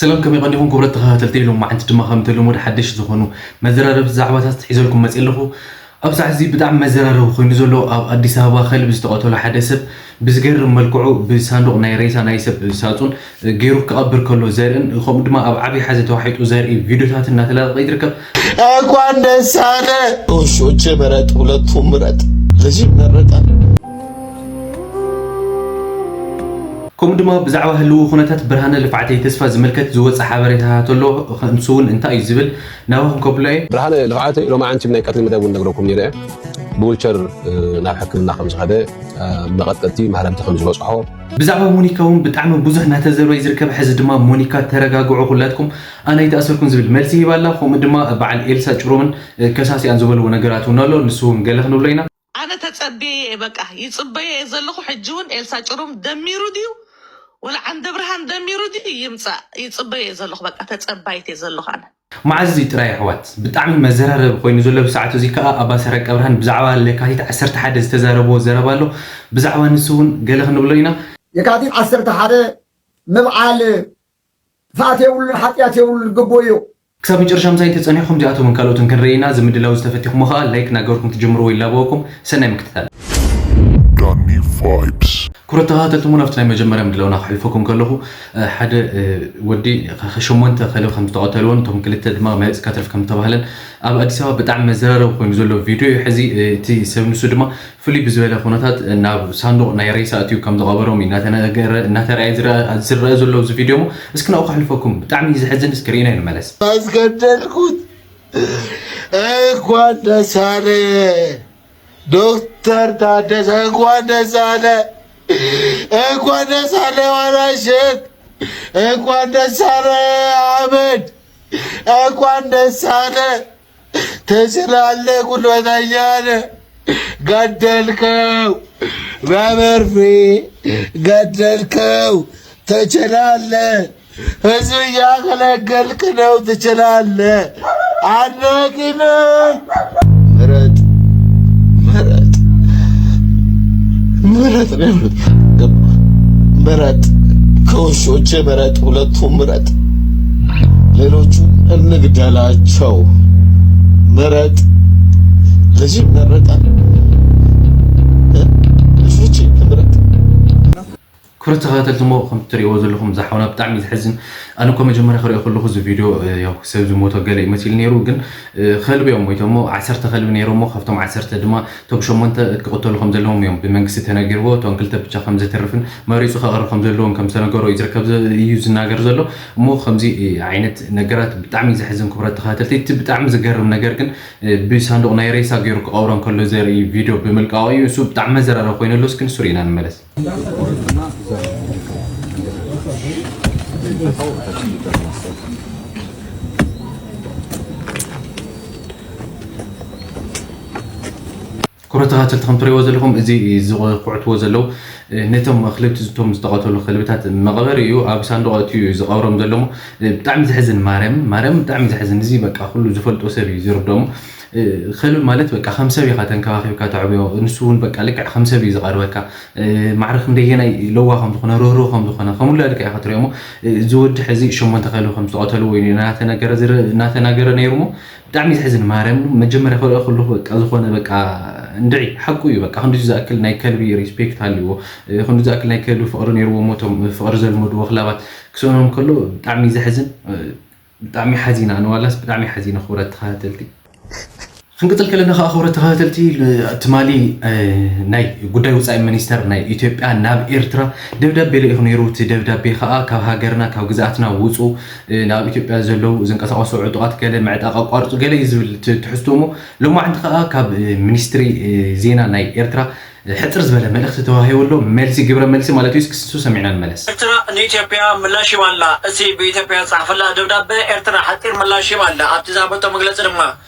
ሰላም፣ ከመይ ቀኒኹም ክቡራት ተኸታተልቲ? ሎማዓንቲ ድማ ከም ተለመደ ሓደሽ ዝኾኑ መዘራረብቲ ዛዕባታት ሒዘልኩም መፅእ ኣለኹ። ኣብ ሰዓት እዚ ብጣዕሚ መዘራረቢ ኮይኑ ዘሎ ኣብ ኣዲስ ኣበባ ከልቢ ዝተቐተሎ ሓደ ሰብ ብዝገርም መልክዑ ብሳንዱቕ ናይ ሬሳ ናይ ሰብ ሳጹን ገይሩ ክቐብር ከሎ ዘርእን ከምኡ ድማ ኣብ ዓብዪ ሓዘን ተዋሒጡ ዘርኢ ቪዲዮታት እናተለቀቀ ይርከብ። እንኳን ደስ ኣለ። ውሾቼ ምረጥ፣ ሁለቱም ምረጥ። ልጅ ይመረጣል። ከምኡ ድማ ብዛዕባ ህልዊ ኩነታት ብርሃነ ልፍዓተይ ተስፋ ዝምልከት ዝወፀ ሓበሬታታት ኣሎ። ንሱ እውን እንታይ እዩ ዝብል ናባኹም ከብሎ እየ። ብርሃነ ልፍዓተይ ሎማዓንቲ ናይ ቀትሪ መደብ እውን ነግረኩም ነይረ እየ። ብዊልቸር ናብ ሕክምና ከም ዝኸደ መቐጠልቲ ማህረምቲ ከም ዝበፅሖ። ብዛዕባ ሞኒካ እውን ብጣዕሚ ብዙሕ እናተዘርበ እዩ ዝርከብ። ሕዚ ድማ ሞኒካ ተረጋግዑ ኩላትኩም፣ ኣነ ኣይተኣሰርኩን ዝብል መልሲ ሂባ ኣላ። ከምኡ ድማ በዓል ኤልሳ ጭሩምን ከሳሲኣን ዝበልዎ ነገራት እውን ኣሎ። ንሱ እውን ገለ ክንብሎ ኢና። ኣነ ተጸብየ እየ፣ በቃ ይጽበዮ እየ ዘለኹ። ሕጂ እውን ኤልሳ ጭሩም ደሚሩ ድዩ ወላ ዓንደ ብርሃን ደሚሩ ድዩ ይምጻእ፣ ይጽበዮ እየ ዘለኹ። በቃ ተጸባይት እየ ዘለኹ ኣነ። መዓዝ እዚ ጥራይ ኣሕዋት፣ ብጣዕሚ መዘራረቢ ኮይኑ ዘሎ ብሰዓቱ እዚ ከኣ ኣባ ሰረቀ ብርሃን ብዛዕባ ለካቲት ዓሰርተ ሓደ ዝተዛረብዎ ዘረባ ኣሎ። ብዛዕባ ንሱ እውን ገለ ክንብሎ ኢና። የካቲት ዓሰርተ ሓደ ምብዓል ጥፍኣት የብሉን፣ ሓጢኣት የብሉን፣ ግቡእ እዩ። ክሳብ መጨረሻ ምሳይ እንተጸኒሕኩም እዚኣቶምን ካልኦትን ክንርኢ ኢና። እዚ ምድላው ዝተፈቲኹሞ ከኣ ላይክ እናገበርኩም ትጅምርዎ ይላበወኩም። ሰናይ ምክትታል። ዳኒ ቫይብስ። ክቡራት ተኸታተልቲ፣ ናብቲ ናይ መጀመርያ ምድላውና ክሕልፈኩም ከለኹ፣ እ፣ ሓደ፣ እ፣ ወዲ ከ-፣ ሸሞንተ ከልቢ ከም ዝተቐተልዎን እቶም ክልተ ድማ መሬት እስካትርፍ ከም ዝተባህለን ኣብ ኣዲስ ኣበባ ብጣዕሚ መዘራረቢ ኮይኑ ዘሎ ቪድዮ እዩ። ሕዚ፣ እ፣ እቲ ሰብ ንሱ ድማ ፍሉይ ብዝበለ ኩነታት ናብ ሳንዱቕ ናይ ሬሳ ኣትዩ ከም ዝቐበሮም እዩ እናተነገረ፣ እናተረኣየ ዝረኣ፣ ዝረአ ዘሎ ኣብዚ ቪድዮ እሞ፣ እስኪ ናብኡ ከሕልፈኩም። ብጣዕሚ እዩ ዘሕዝን፣ እስኪ ርኢና ንመለስ። ኣስገደልኩት። እንኳን ደስ ኣለ ዶክተር ታደሰ፣ እንኳን ደስ ኣለ፣ እንኳን ደስ ኣለ ዋናሽት፣ እንኳን ደስ ኣለ ኣህመድ፣ እንኳን ደስ ኣለ። ትችላለህ፣ ጉልበተኛ ነህ። ገደልከው በመርፌ፣ ገደልከው። ትችላለህ። ህዝብ እያገለገልክ ነው። ትችላለህ። አድናቂ ነኝ። ምረጥ፣ ምረጥ፣ ምረጥ ነው ያሉት። ገባ? ምረጥ። ከውሾቼ ምረጥ፣ ሁለቱም ምረጥ። ሌሎቹ እንግደላቸው። ምረጥ። ልጅ ይመረጣል። እ? ልጆች ምረጥ። ክቡራት ተኸታተልቲ፣ እሞ ከም እትሪእዎ ዘለኹም እዛ ሓውና ብጣዕሚ እዩ ዘሕዝን። ኣነ እኮ መጀመርያ ክሪኦ ከለኹ እዚ ቪድዮ፣ እ፣ ያው ሰብ ዝሞቶ ገለ ይመስል ነይሩ፣ ግን፣ እ፣ ከልቢ እዮም ሞይቶሞ፣ ዓሰርተ ከልቢ ነይሮሞ፣ ካብቶም ዓሰርተ ድማ እቶም ሸሞንተ ክቕተሉ ከም ዘለዎም እዮም ብመንግስቲ ተነጊርዎ፣ እቶም ክልተ ብቻ ከም ዘተርፍን መሪጹ ከቕርብ ከም ዘለዎን ከም ዝተነገሮ እዩ ዝርከብ ዘ-፣ እዩ ዝናገር ዘሎ። እሞ ከምዚ ዓይነት ነገራት ብጣዕሚ እዩ ዘሕዝን ክቡራት ተኸታተልቲ። እቲ ብጣዕሚ ዝገርም ነገር ግን፣ እ፣ ብሳንዱቕ ናይ ሬሳ ገይሩ ክቐብሮ እንከሎ ዘርኢ ቪድዮ ብምልቃቑ እዩ። እሱ ብጣዕሚ መዘራረቢ ኮይኑ ኣሎ። እስኪ ንሱ ርኢና ንመለስ። ክቡራት ተኸታተልቲ፣ ከም ትሪእዎ ዘለኹም እዚ ዝኹዕትዎ ዘለዉ፣ እ፣ ነቶም ክልብቲ ዝቶም ዝተቐተሉ ከልብታት መቐበሪ እዩ። ኣብ ሳንዱቕ ኣትዩ እዩ ዝቐብሮም ዘሎ እሞ፣ እ፣ ብጣዕሚ ዘሕዝን። ማርያም፣ ማርያም ብጣዕሚ ዘሕዝን። እዚ በቃ ኩሉ ዝፈልጦ ሰብ እዩ ዝርድኦ እሞ፣ እ፣ ከልቢ ማለት በቃ ከም ሰብ ኢኻ ተንከባኺብካ ተዕብዮ። ንሱ እውን በቃ ልክዕ ከም ሰብ እዩ ዝቐርበካ። እ፣ ማዕረ ክንደየናይ ለዋህ ከም ዝኾነ፣ ርህሩህ ከም ዝኾነ፣ ከም ውላድካ ኢኻ ትሪኦ እሞ፣ እ፣ እዚ ወዲ ሕዚ ሸሞንተ ከልቢ ከም ዝተቐተሉ ወይ እናተነገረ ዝረ-፣ እናተናገረ ነይሩ እሞ፣ ብጣዕሚ እዩ ዘሕዝን። ማርያም መጀመርያ ክሪኦ ከለኹ በቃ ዝኾነ በቃ እንድዒ ሓቁ እዩ። በቃ ክንዲ ዝኣክል ናይ ከልቢ ሪስፔክት ሃልዎ፣ እ፣ ክንዲ ዝኣክል ናይ ከልቢ ፍቕሪ ነይርዎ እሞ፣ እቶም ፍቕሪ ዘልመድዎ ክላባት ክስእኖም ከሎ ብጣዕሚ እዩ ዘሕዝን። እ፣ ብጣዕሚ ሓዚና፣ ኣነ ዋላስ ብጣዕሚ ሓዚነ። ክቡራት ተኸታተልቲ፣ ክንቅጽል ከለና ከኣ ክቡራት ተኸታተልቲ፣ ል-፣ ትማሊ፣ እ፣ ናይ ጉዳይ ወጻኢ ሚኒስተር ናይ ኢትዮጵያ ናብ ኤርትራ ደብዳቤ ልኢኹ ነይሩ። እቲ ደብዳቤ ከኣ ካብ ሃገርና፣ ካብ ግዝኣትና ውጹ፣ እ፣ ናብ ኢትዮጵያ ዘለዉ ዝንቀሳቐሱ ዕጡቓት ገለ ምዕጣቕ ኣቋርጹ ገለ እዩ ዝብል ት-፣ ትሕዝቶ እሞ፣ ሎማዕንቲ ከኣ ካብ፣ እ፣ ሚኒስትሪ፣ እ፣ ዜና ናይ ኤርትራ፣ እ፣ ሕጽር ዝበለ መልእኽቲ ተዋሂቡ ኣሎ። መልሲ፣ ግብረ መልሲ ማለት እዩ። እስኪ ንሱ ሰሚዕና ንመለስ። ኤርትራ ንኢትዮጵያ ምላሽ ሂባ ኣላ። እቲ ብኢትዮጵያ ዝጸሓፈላ ደብዳበ ኤርትራ ሓጺር ምላሽ ሂባ ኣላ። ኣብቲ ዝሃበቶ መግለጺ ድማ፣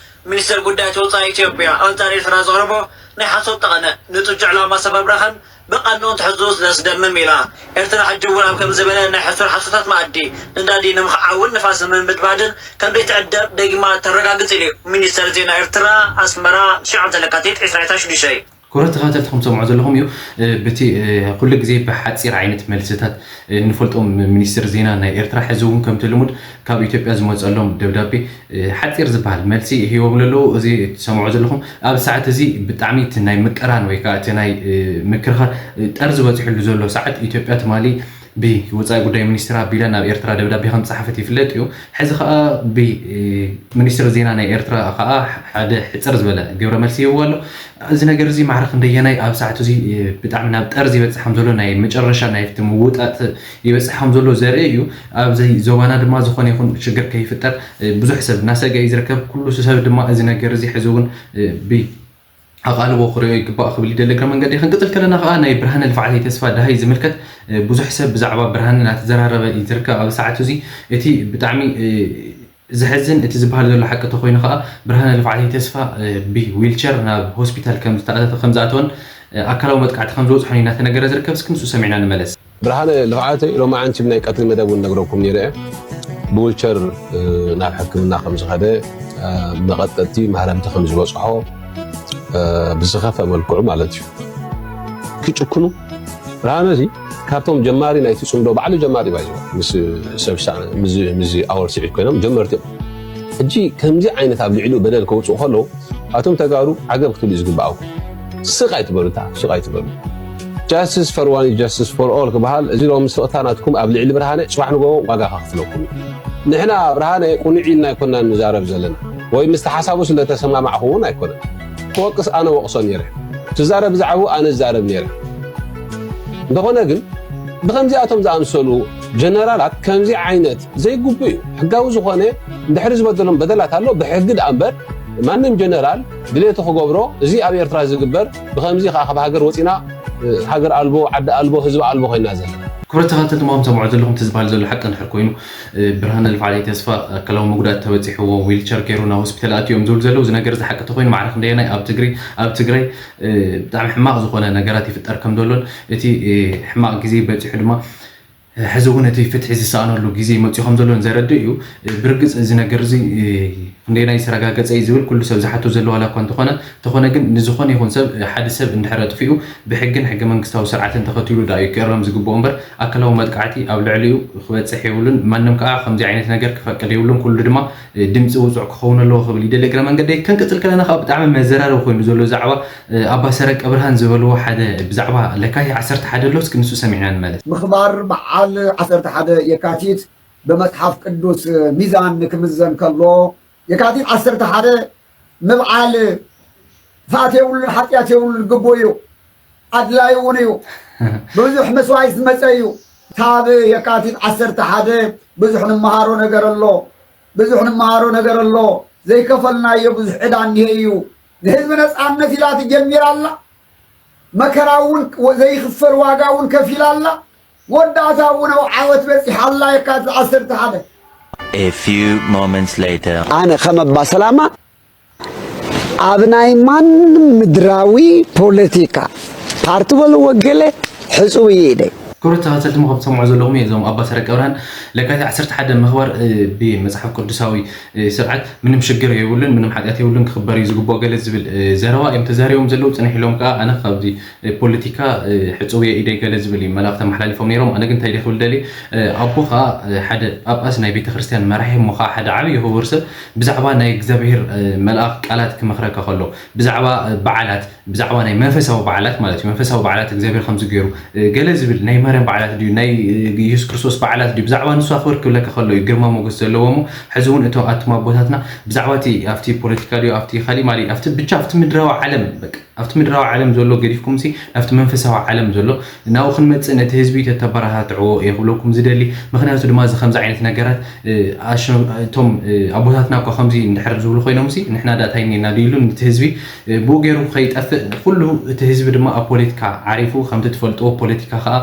ሚኒስተር ጉዳያት ወጻኢ ኢትዮጵያ ኣንጻር ኤርትራ ዘቕረቦ ናይ ሓሶት ጠቐነ ንጥጁ ዕላማ ሰብ ኣብራኸን ብቐንኡ እንትሕዙ ዘስደምም ኢላ። ኤርትራ ሕጂ እውን ኣብ ከም ዝበለ ናይ ሕሱር ሓሶታት መኣዲ ነዳዲ ንምኽዓውን ንፋስ ንምብድባድን ከም ዘይትዕደም ደጊማ ተረጋግጽ ኢሉ ሚኒስተር ዜና ኤርትራ ኣስመራ፣ ትሽዓተ ለካቲት ዕስራ ዕስራ ሽዱሽተ። ክቡራት ተኸታተልቲ፣ ከም ትሰምዑ ዘለኹም እዩ። እ፣ በቲ፣ እ፣ ኩሉ ግዜ ብሓጺር ዓይነት መልስታት፣ እ፣ እንፈልጦም ሚኒስትር ዜና ናይ ኤርትራ፣ ሕዚ እውን ከምቲ ልሙድ ካብ ኢትዮጵያ ዝመጸሎም ደብዳቤ፣ እ፣ ሓጺር ዝበሃል መልሲ ሂቦም ኣለዉ። እዚ ትሰምዑ ዘለኹም ኣብ ሰዓት እዚ ብጣዕሚ እቲ ናይ ምቅራን ወይ ከዓ እቲ ናይ፣ እ፣ ምክርኻር፣ እ፣ ጠርዚ በፂሑሉ ዘሎ ሰዓት፣ ኢትዮጵያ ትማሊ ብወፃኢ ጉዳይ ሚኒስትር ኣቢላ ናብ ኤርትራ ደብዳቤ ከም ዝፀሓፈት ይፍለጥ እዩ። ሕዚ ከዓ ብሚኒስትር ዜና ናይ ኤርትራ ከዓ ሓደ ሕፅር ዝበለ ግብረ መልሲ ይህብዎ ኣሎ። እዚ ነገር እዚ ማዕረ ክንደየናይ ኣብ ሰዓቱ እዚ ብጣዕሚ ናብ ጠርዚ ይበፅሕ ከም ዘሎ፣ ናይ መጨረሻ ናይ እቲ ምውጣጥ ይበፅሕ ከም ዘሎ ዘርኢ እዩ። ኣብዚ ዞባና ድማ ዝኾነ ይኹን ሽግር ከይፍጠር ብዙሕ ሰብ እናሰገ እዩ ዝርከብ። ኩሉ ሰብ ድማ እዚ ነገር እዚ ሕዚ እውን ብ ኣቓልቦ ክርእዮ ይግባእ ክብል ይደሊ። እግረ መንገዲ ክንቅጽል ከለና ከኣ ናይ ብርሃነ ልፍዓተይ ተስፋ ደሃይ ዝምልከት፣ እ፣ ብዙሕ ሰብ ብዛዕባ ብርሃነ እናተዘራረበ እዩ ዝርከብ። ኣብ ሰዓት እዚ እቲ ብጣዕሚ፣ እ፣ ዘሕዝን እቲ ዝበሃል ዘሎ ሓቂ ተኾይኑ ከኣ ብርሃነ ልፍዓተይ ተስፋ፣ እ፣ ብዊልቸር ናብ ሆስፒታል ከም ዝተኣተ-፣ ከም ዝኣተወን፣ እ፣ ኣካላዊ መጥቃዕቲ ከም ዝበጽሖን እዩ እናተነገረ ዝርከብ። እስኪ ንሱ ሰሚዕና ንመለስ። ብርሃነ ልፍዓተይ ሎማዓንቲ ናይ ቀትሪ መደብ እውን ነግረኩም ነይረ እየ። ብዊልቸር፣ እ፣ ናብ ሕክምና ከም ዝኸደ፣ እ፣ መቐጥቀጥቲ ማህረምቲ ከም ዝበፅሖ፣ እ፣ ብዝኸፈ መልክዑ ማለት እዩ። ክጭክኑ ብርሃነ እዚ ካብቶም ጀማሪ ናይቲ ፅምዶ ባዕሉ ጀማሪ ባይዘ ምስ ሰብ ሳ-፣ ምስዚ፣ ምስዚ ኣወል ስዒድ ኮይኖም ጀመርቲ እዮም። ሕጂ ከምዚ ዓይነት ኣብ ልዕሊኡ በደል ከውፅኡ ከለዉ ኣቶም ተጋሩ ዓገብ ክትብሉ እዩ ዝግብኣኩም። ስቕ ኣይትበሉ፣ እታ ስቕ ኣይትበሉ። Justice for one is justice for all ክበሃል፣ እዚ ሎሚ ስቕታ ናትኩም ኣብ ልዕሊ ብርሃነ ጽባሕ ንጎ ዋጋ ከኽፍለኩም እዩ። ንሕና ብርሃነ ቁኑዕ ኢልና ኣይኮናን ንዛረብ ዘለና፣ ወይ ምስቲ ሓሳቡ ስለ ተሰማማዕኹ እውን ኣይኮነን። ክወቅስ ኣነ ወቕሶ ነይረ፣ ትዛረብ ብዛዕባኡ ኣነ ዝዛረብ ነይረ። እንተኾነ ግን ብኸምዚኣቶም ዝኣምሰሉ ጀነራላት ከምዚ ዓይነት ዘይግቡእ እዩ። ሕጋዊ ዝኾነ እንድሕሪ ዝበደሎም በደላት ኣሎ፣ ብሕጊ ደኣ እምበር ማንም ጀነራል ድሌቱ ክገብሮ፣ እዚ ኣብ ኤርትራ ዝግበር ብኸምዚ ከኣ ካብ ሃገር ወጺና፣ እ፣ ሃገር ኣልቦ፣ ዓዲ ኣልቦ፣ ህዝቢ ኣልቦ ኮይና ዘለና። ክቡራት ተኸታተልቲ፣ እሞ ከም ትሰምዑ ዘለኹም እቲ ዝበሃል ዘሎ ሓቂ እንድሕር ኮይኑ፣ እ፣ ብርሃነ ልፍዓተይ ተስፋ ኣካላዊ መጉዳእቲ ተበጺሕዎ፣ ዊልቸር ገይሩ ናብ ሆስፒታል ኣትዮም ዝብሉ ዘለዉ፣ እዚ ነገር እዚ ሓቂ ተኾይኑ ማዕረ ክንደየናይ ኣብ ትግሪ-፣ ኣብ ትግራይ፣ እ፣ ብጣዕሚ ሕማቕ ዝኾነ ነገራት ይፍጠር ከም ዘሎን እቲ፣ እ፣ ሕማቕ ግዜ በጺሑ ድማ ሕዚ እውን እቲ ፍትሒ ዝሰኣነሉ ግዜ መፂኡ ከም ዘሎን ዘረድእ እዩ። ብርግፅ እዚ ነገር እዚ ክንደየናይ ዝተረጋገፀ እዩ ዝብል ኩሉ ሰብ ዝሓቶ ዘሎ ዋላ እኳ እንተኾነ፣ እንተኾነ ግን ንዝኾነ ይኹን ሰብ፣ ሓደ ሰብ እንድሕር ኣጥፊኡ ብሕግን ሕገ መንግስታዊ ስርዓትን ተኸቲሉ ደኣ እዩ ክእረም ዝግብኦ እምበር ኣካላዊ መጥቃዕቲ ኣብ ልዕሊኡ ክበፅሕ የብሉን። ማንም ከዓ ከምዚ ዓይነት ነገር ክፈቅድ የብሉን። ኩሉ ድማ ድምፂ ውፁዕ ክኸውን ኣለዎ ክብል ይደሊ። እግረ መንገደይ ክንቅፅል ከለና ከዓ ብጣዕሚ መዘራረቢ ኮይኑ ዘሎ ዛዕባ ኣባ ሰረቀ ብርሃን ዝበልዎ ሓደ ብዛዕባ ለካቲት ዓሰርተ ሓደ ኣሎ፣ እስኪ ንሱ ሰሚዕና ንመለስ። ምኽባር በዓል ዓሰርተ ሓደ የካቲት ብመጽሓፍ ቅዱስ ሚዛን ክምዘን ከሎ፣ የካቲት ዓሰርተ ሓደ ምብዓል ጥፍኣት የብሉን፣ ሓጢኣት የብሉን፣ ግቡእ እዩ፣ ኣድላዪ እውን እዩ። ብዙሕ መስዋእቲ ዝመጸ እዩ። ካብ የካቲት ዓሰርተ ሓደ ብዙሕ ንመሃሮ ነገር ኣሎ፣ ብዙሕ ንመሃሮ ነገር ኣሎ። ዘይከፈልናዮ ብዙሕ ዕዳ እኒሄ እዩ። ንህዝቢ ነጻነት ኢላ ትጀሚራ ኣላ። መከራ እውን ወ-፣ ዘይኽፈል ዋጋ እውን ከፊላ ኣላ። ወዳእታ እውን ኣብ ዓወት በጺሓ ኣላ። የካቲት ዓሰርተ ሓደ። A few moments later. ኣነ ከም ኣባ ሰላማ ኣብ ናይ ማንም ምድራዊ ፖለቲካ ፓርቲ በሉ ወገለ ሕጹብ እየ ኢለ። ክቡራት ተኸታተልቲ፣ ከም ትሰምዑ ዘለኹም እዞም ኣባ ሰረቀ ብርሃን ለካቲት ዓሰርተ ሓደ ምኽባር፣ እ፣ ብመጽሓፍ ቅዱሳዊ፣ እ፣ ስርዓት ምንም ሽግር የብሉን፣ ምንም ሓጢኣት የብሉን፣ ክኽበር እዩ ዝግብኦ ገለ ዝብል፣ እ፣ ዘረባ እዮም ተዛሪቦም ዘለዉ። ጽንሕ ኢሎም ከኣ ኣነ ካብዚ፣ እ፣ ፖለቲካ፣ እ፣ ሕጽው እየ ኢደይ ገለ ዝብል እዩ መልእኽቲ ኣመሓላሊፎም ነይሮም። ኣነ ግን እንታይ ኢለ ክብል ደልየ፣ እ፣ ኣቦ ከኣ፣ እ፣ ሓደ ጳጳስ ናይ ቤተ ክርስቲያን መራሒ እሞ ከኣ ሓደ ዓብዪ ክቡር ሰብ ብዛዕባ ናይ እግዚኣብሔር፣ እ፣ መልኣኽ ቃላት ክመኽረካ ከሎ፣ ብዛዕባ፣ እ፣ በዓላት፣ ብዛዕባ ናይ መንፈሳዊ በዓላት ማለት እዩ። መንፈሳዊ በዓላት እግዚኣብሔር ከምዚ ገይሩ፣ እ፣ ገለ ዝብል ናይ ማርያም በዓላት ድዩ፣ ናይ፣ እ፣ ኢየሱስ ክርስቶስ በዓላት ድዩ፣ ብዛዕባ ንሱ ኣኽብር ክብለካ ከሎ እዩ ግርማ ሞገስ ዘለዎ እሞ፣ ሕዚ እውን እቶም ኣቱም ኣቦታትና ብዛዕባ እቲ ኣብቲ ፖለቲካ ድዩ፣ ኣብቲ ካሊእ ማሊእ፣ ኣብቲ ብቻ ኣብቲ ምድራዊ ዓለም፣ በቃ፣ ኣብቲ ምድራዊ ዓለም ዘሎ ገዲፍኩምሲ፣ ናብቲ መንፈሳዊ ዓለም ዘሎ ናብኡ ክንመጽእ ነቲ ህዝቢ ተተበረታትዕዎ እየ ክብለኩም ዝደሊ። ምኽንያቱ ድማ እዚ ከምዚ ዓይነት ነገራት፣ እ፣ ኣሸ-፣ እቶም፣ እ፣ ኣቦታትና እኳ ከምዚ እንድሕር ዝብሉ ኮይኖምሲ፣ ንሕና ደኣ እንታይ እኒኤና ድዩ ኢሉ ነቲ ህዝቢ፣ እ፣ ብኡ ገይሩ ከይጠፍእ፣ ኩሉ እቲ ህዝቢ ድማ ኣብ ፖለቲካ ዓሪፉ፣ ከምቲ ትፈልጥዎ ፖለቲካ ከኣ፣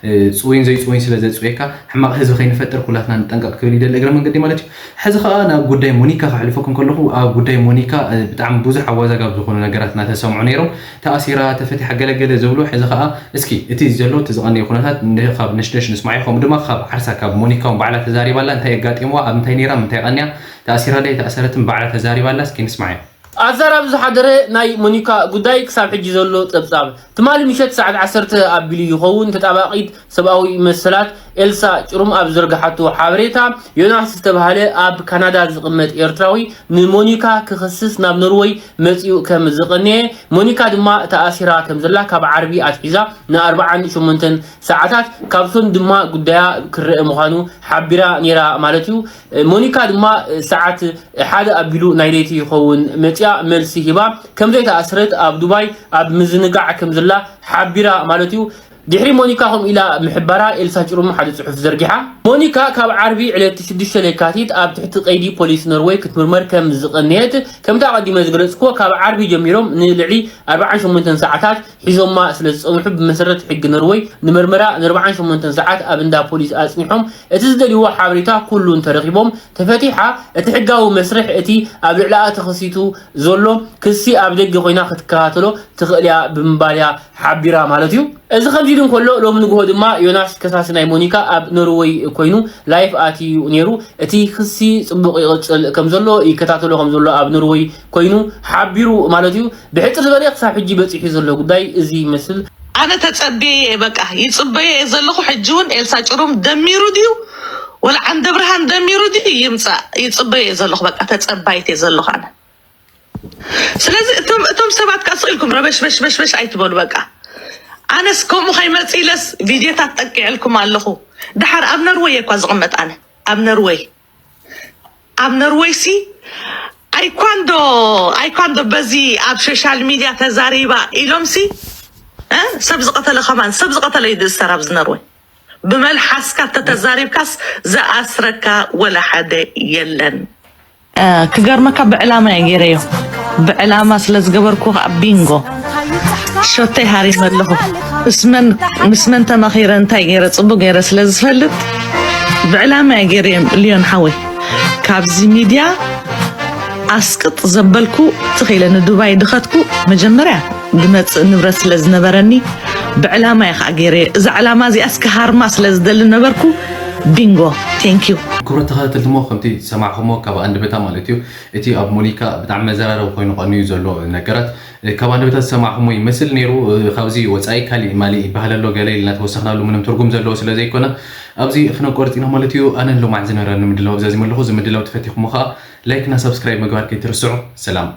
እ፣ ጽውይን ዘይጽውይን ስለ ዘጽውየካ፣ ሕማቕ ህዝቢ ከይንፈጥር ኩላትና ንጠንቀቕ ክብል ይደሊ እግረ መንገዲ ማለት እዩ። ሕዚ ከኣ ናብ ጉዳይ ሞኒካ ከሕልፈኩም ከለኹ፣ ኣብ ጉዳይ ሞኒካ፣ እ፣ ብጣዕሚ ብዙሕ ኣወዛጋቢ ዝኾኑ ነገራት እናተሰምዑ ነይሮም። ተኣሲራ፣ ተፈቲሓ፣ ገለገለ ዝብሉ፣ ሕዚ ከኣ እስኪ እቲ ዘሎ፣ እቲ ዝቐነየ ኩነታት ን-፣ ካብ ነሽነሽ ንስማዓዮ። ከምኡ ድማ ካብ ዓርሳ፣ ካብ ሞኒካ እውን ባዕላ ተዛሪባ ኣላ። እንታይ ኣጋጢምዋ፣ ኣብ ምንታይ ነይራ፣ ምንታይ ቀንያ፣ ተኣሲራ ዶ ኣይተኣሰረትን ባዕላ ተዛሪባ ኣላ። እስኪ ንስማዓዮ። ኣዛራቢ ዝሓደረ ናይ ሞኒካ ጉዳይ ክሳብ ሕጂ ዘሎ ጸብጻብ። ትማሊ ምሸት ሰዓት ዓሰርተ ኣቢሉ ይኸውን ተጣባቂት ሰብኣዊ መሰላት ኤልሳ ጭሩም ኣብ ዘርግሓቶ ሓበሬታ፣ ዮናስ ዝተባህለ ኣብ ካናዳ ዝቕመጥ ኤርትራዊ ንሞኒካ ክኽስስ ናብ ኖርወይ መጺኡ ከም ዝቐነየ፣ ሞኒካ ድማ ተኣሲራ ከም ዘላ ካብ ዓርቢ ኣትሒዛ ንኣርብዓን ሸሞንተን ሰዓታት ካብ ሶን ድማ ጉዳያ ክረአ ምዃኑ ሓቢራ ነይራ ማለት እዩ። ሞኒካ ድማ ሰዓት ሓደ ኣቢሉ ናይ ለይቲ ይኸውን መጽያ መልሲ ሂባ ከም ዘይተኣስረት ኣብ ዱባይ ኣብ ምዝንጋዕ ከም ዘላ ሓቢራ ማለት እዩ። ድሕሪ ሞኒካ ከምኡ ኢላ ምሕባራ ኤልሳ ጭሩም ሓደ ጽሑፍ ዘርጊሓ። ሞኒካ ካብ ዓርቢ ዕለት ሽዱሽተ ለካቲት ኣብ ትሕቲ ቀይዲ ፖሊስ ኖርወይ ክትምርመር ከም ዝቐነየት ከምቲ ኣቐዲመ ዝገለጽኩዎ ካብ ዓርቢ ጀሚሮም ንልዕሊ ኣርብዓን ሸሞንተን ሰዓታት ሒዞማ ስለ ዝጸንሑ ብመሰረት ሕጊ ኖርወይ ንመርመራ ንኣርብዓን ሸሞንተን ሰዓት ኣብ እንዳ ፖሊስ ኣጽኒሖም እቲ ዝደልይዎ ሓበሬታ ኩሉ እንተረኺቦም ተፈቲሓ እቲ ሕጋዊ መስርሕ እቲ ኣብ ልዕሊኣ ተኸሲቱ ዘሎ ክሲ ኣብ ደገ ኮይና ክትከታተሎ ትኽእል እያ ብምባል እያ ሓቢራ ማለት እዩ። እዚ ከምዚ ኢሉ እንከሎ ሎሚ ንግሆ ድማ ዮናስ ከሳሲ ናይ ሞኒካ ኣብ ኖርወይ ኮይኑ ላይፍ ኣትዩ ነይሩ። እቲ ክሲ ጽቡቕ ይቕጽል ከም ዘሎ ይከታተሎ ከም ዘሎ ኣብ ኖርወይ ኮይኑ ሓቢሩ ማለት እዩ። ብሕጽር ዝበለ ክሳብ ሕጂ በጺሑ ዘሎ ጉዳይ እዚ ይመስል። ኣነ ተጸብየ በቃ ይጽበዮ እየ ዘለኹ። ሕጂ እውን ኤልሳ ጭሩም ደሚሩ ድዩ ወላ ዓንደ ብርሃን ደሚሩ ድዩ ይምጻእ ይጽበዮ እየ ዘለኹ። በቃ ተጸባይት እየ ዘለኹ ኣነ። ስለዚ እቶም እቶም ሰባት ከኣ ስቕ ኢልኩም ረበሽ በሽ በሽ በሽ ኣይትበሉ። በቃ ኣነስ ከምኡ ከይመጽእ ኢለስ ቪድዮታት ጠቂዐልኩም ኣለኹ። ድሓር ኣብ ነርወይ እየ እኳ ዝቕመጥ ኣነ ኣብ ነርወይ ኣብ ነርወይ ሲ ኣይኳንዶ ኣይኳንዶ በዚ ኣብ ሶሻል ሚድያ ተዛሪባ ኢሎም ሲ እ ሰብ ዝቐተለ ከማን ሰብ ዝቐተለ እዩ ዝእሰር ኣብዚ ነርወይ። ብመልሓስካ ተተዛሪብካስ ዝኣስረካ ወላ ሓደ የለን። ክገርመካ ብዕላማ እየ ገይረዮ። ብዕላማ ስለ ዝገበርኩ ከዓ ቢንጎ ሸቶይ ሃሪመ ኣለኹ። ምስ መን ምስ መን ተመኺረ እንታይ ገይረ ፅቡቅ ገይረ ስለ ዝፈልጥ ብዕላማ እየ ገይረዮም። ልዮን ሓወይ ካብዚ ሚድያ ኣስቅጥ ዘበልኩ ትኽ ኢለ ንዱባይ ድኸድኩ መጀመርያ ዝመፅእ ንብረት ስለ ዝነበረኒ ብዕላማ እየ ከዓ ገይረዮ። እዛ ዕላማ እዚኣስ ክሃርማ ስለ ዝደሊ ነበርኩ። ቢንጎ thank you። ክቡራት ተኸታተልቲ እሞ ከምቲ ዝሰማዕኹሞ ካብ ኣንደበታ ማለት እዩ እቲ ኣብ ሞኒካ ብጣዕሚ መዘራረቢ ኮይኑ ቀንዩ ዘሎ ነገራት ካብ ኣንደበታ ዝሰማዕኹሞ ይመስል ነይሩ። ካብዚ ወፃኢ ካሊእ ማሊእ ይበሃል ኣሎ ገለ ኢልና ተወሰኽናሉ ምንም ትርጉም ዘለዎ ስለ ዘይኮነ ኣብዚ ክነቆርፅ ኢና ማለት እዩ። ኣነን ሎማዕ ዝነበረኒ ምድላው ኣብዛ ዝመለኹ እዚ ምድላው ተፈቲኹሞ ከዓ ላይክ እና ሳብስክራይብ ምግባር ከይትርስዑ። ሰላም።